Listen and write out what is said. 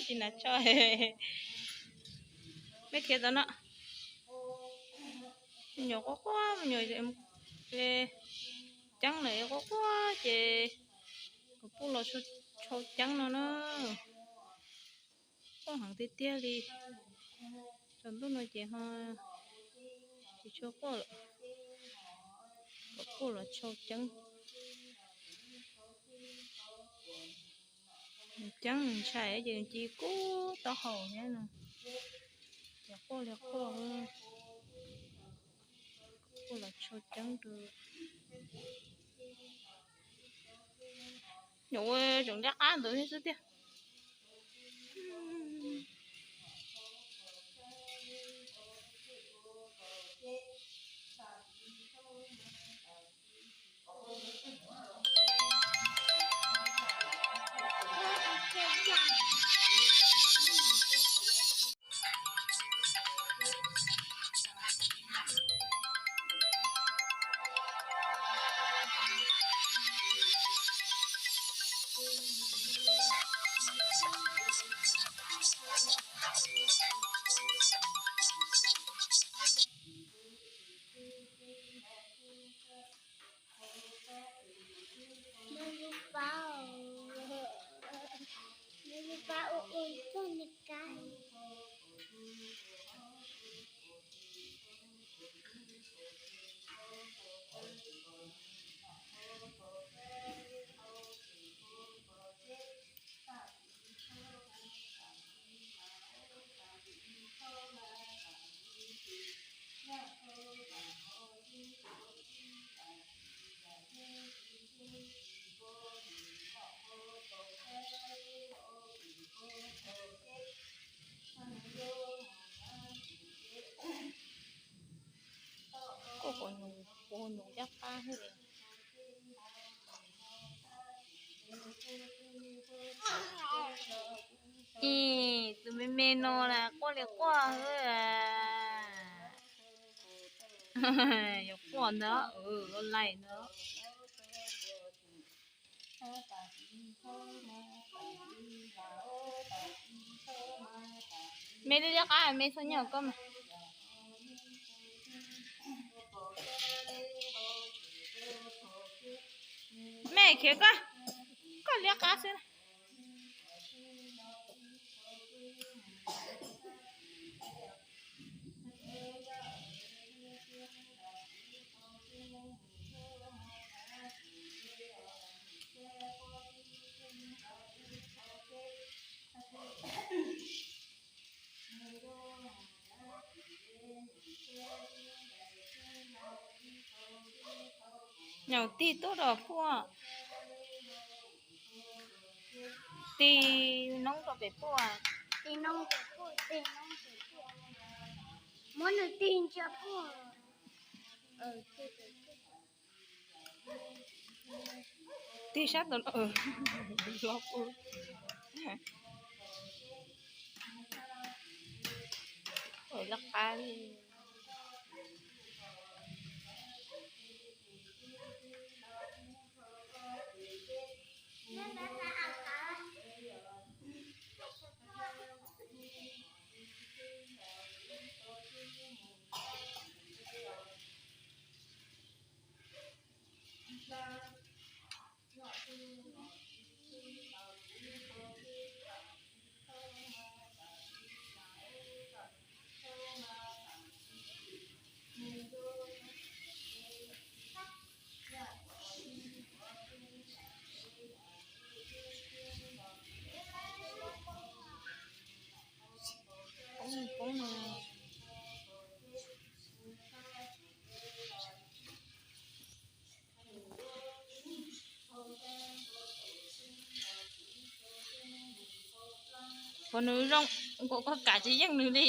Tsis na tso. Mej khiav tau no. Nyuam quaj quaj, nyuam ceeb na quaj quaj ces kuv pub los tshau ceeb no na. Quaj heev tiag tiag li. Tsaus ntuj no ces ho tsis tshua quaj lawm. Kom quaj los tshau ceeb. Nws ceeb nws ntshai ces nws cia li kub taub hau thiab no. Ces quaj li quaj, quaj los tshau ceeb rau. Nyuam ua tseem liab qab ntawd thiab xwb tiag. Nws lub pab, nws lub pab ua ua txog nws kab. Kuv ua nyuam, ua nyuam liab qab thiab li. Ib tus me me no na quaj li quaj xwb. Yuav quaj ntag, ua laim ntag. Me liab liab qab, me txhob nyob koj mas. Me khiav koj, koj liab qab xwb. Nyaum tig tuaj rau puag. Tig noob rau pem puag. Tig noob pem puag, tig noob pem puag. Muab nws tig ntsia puag. Tig sab tod, hlob pub. Loj qab li. Poob, poob no. Puas nws zoo, kuv koj kam tsis yeej nws li.